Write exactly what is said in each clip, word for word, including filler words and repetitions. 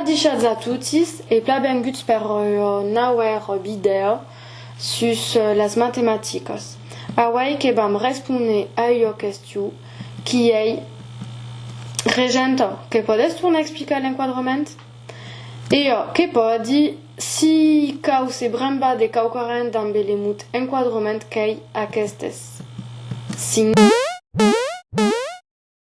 Adishatz a totis e plan venguts per ua nauèra vidèo sus, eh, las matematicas. Auei que vam respóner a ua question qui ei: Regenta, que pòdes tornar explicar l'enquadrament? E jo que pòdi: si cau se brembar de quauquarren dambe le mot enquadrament, qu'ei aquestes cinc.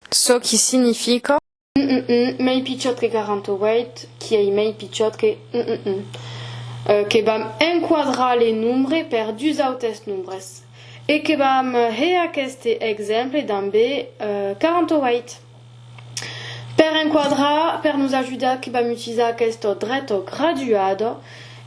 Çò qui significa: mm, mm, mm, mei pichòt que quaranta-ueit, qui ei mei pichòt que, mm, mm, mm. Eh, que vam enquadrar le nombre per dus autes nombres. E que vam hèr aqueste exemple dambe, eh, quaranta-ueit. Per enquadrar, per nos ajudar, que vam utilizar aquesta dreta graduada.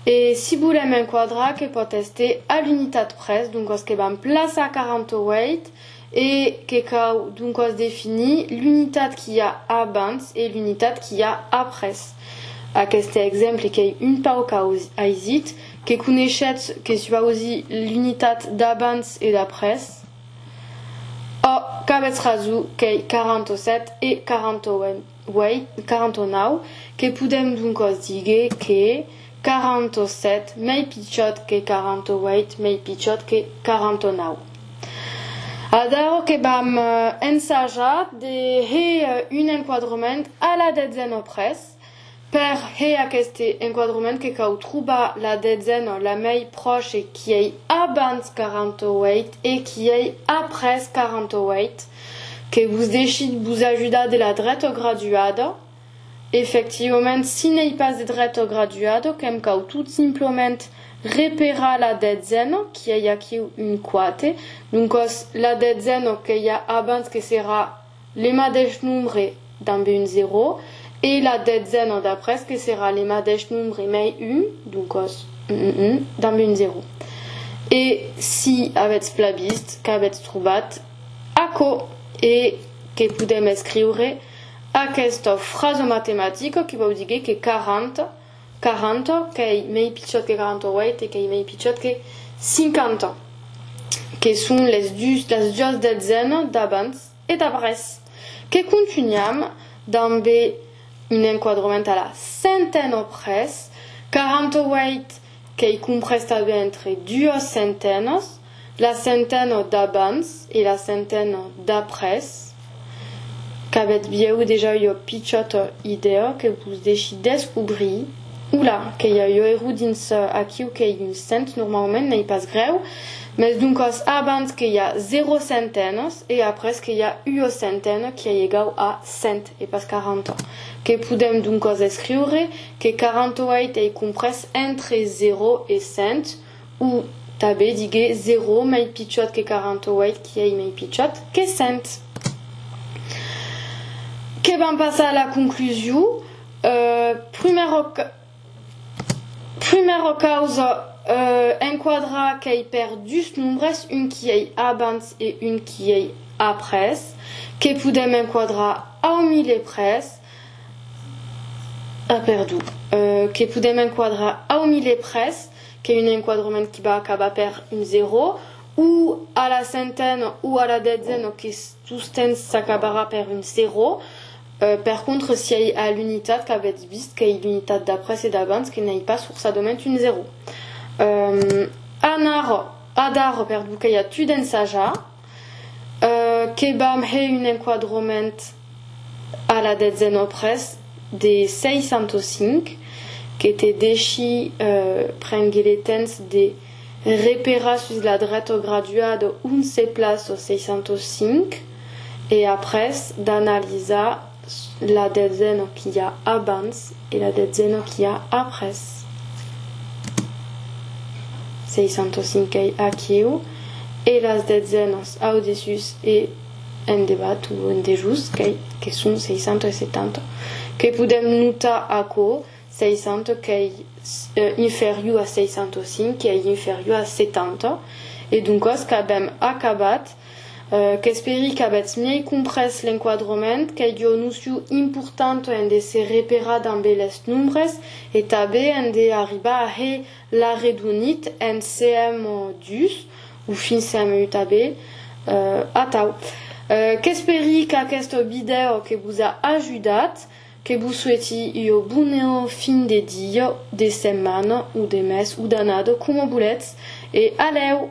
E si volem enquadrar, que pòt èster a l'unitat près, doncas que vam plaçar quaranta-ueit e que cau, doncas, definir l'unitat qu'i a abans e l'unitat qu'i a après. Aqueste exemple qu'ei un pauc aus-, aisit, que coneishetz, que supausi, l'unitat d'abans e d'après. Ò, qu'avètz rason, qu'ei quaranta-sèt e quaranta-ueit, quaranta-nau, que podem doncas díguer que quaranta-sèt mei pichòt que quaranta-ueit mei pichòt que quaranta-nau. Adara que vam, eh, ensajar de hèr, eh, un enquadrament a la detzena près. Per hèr aqueste enquadrament que cau trobar la detzena la mei pròche qui ei abans quaranta-ueit e qui ei après quaranta-ueit. Que vos deishi vos ajudar de la dreta graduada. Efectivament, si n'ei pas de dreta graduada, que'm cau tot simplament reperar la detzena, qui ei aquiu un quate. Doncas, la detzena que i a abans que serà le madeish nombre dambe un zèro, e la detzena d'après que serà le madeish nombre mei un, doncas un, un, un, dambe un zèro. E si avètz plan vist, qu'avètz trobat aquò, e que podem escriure aquesta frasa matematica qui vòu díguer que quaranta, quaranta, qu'ei mei pichòt que quaranta-ueit e qu'ei mei pichòt que cinquanta, que son les dus, las duas detzenas d'abans e d'après. Que contunham dambe un enquadrament a la centena près, quaranta-ueit qu'ei comprés tanben entre duas centenas, la centena d'abans e la centena d'après. Qu'avètz, ieu, dejà ua pichòta idèa que vos deishi descobrir. Ola, que i a ua error dins, eh, aquiu, qu'ei un cent, normaument, n'ei pas grèu, mes doncas abans que i a zèro centenas e après que i a ua centena qui ei egau a cent e pas quaranta. Que podem doncas escriure que quaranta-ueit ei comprés entre zèro e cent, o tanben díguer zèro mei pichòt que quaranta-ueit qui ei mei pichòt que cent. Que vam passar a la conclusion. Eh, prumèra ca-, prumèra causa, eh, enquadrar qu'ei per dus nombres, un qui ei abans e un qui ei après, que podem enquadrar au mile près, ah, perdon, eh, que podem enquadrar au mile près, qu'ei un enquadrament qui va acabar per un zèro, o a la centena o a la detzena, que s-, tostemps s'acabarà per un zèro. Eh, per contra, si ei a l'unitat, qu'avètz vist qu'ei l'unitat d'après e d'abans, que n'ei pas forçadament un zèro. Ehm, anara, adara, perdon, qu'ei a tu d'ensajar, eh, que vam hèr un enquadrament a la detzena près de seissanta-cinc, que te deishi, eh, prénguer le temps de reperar sus la dreta graduada on se plaça seissanta-cinc, e après d'analisar la detzena qui i a abans e la detzena qui i a après. Seissanta-cinc qu'ei aquiu, e las detzenas au dessús e en debat o en dejós, qu'ei, que son seissanta e setanta. Que podem notar aquò, seissanta qu'ei, eh, inferior a seissanta-cinc, qu'ei inferior a setanta, e doncas qu'avem acabat. Eh, qu'espèri qu'avètz miei comprés l'enquadrament, qu'ei ua nocion importanta ende se reperar dambe les nombres e tanben ende arribar a hèr l'arredonit en C M dus o fin C M un tanben, eh, atau. Eh, qu'espèri qu'aquesta vidèo que vos a ajudat, Que vos soeti ua bona fin de dia, de setmana, o de mes, o d'annada, coma voletz, e a lèu!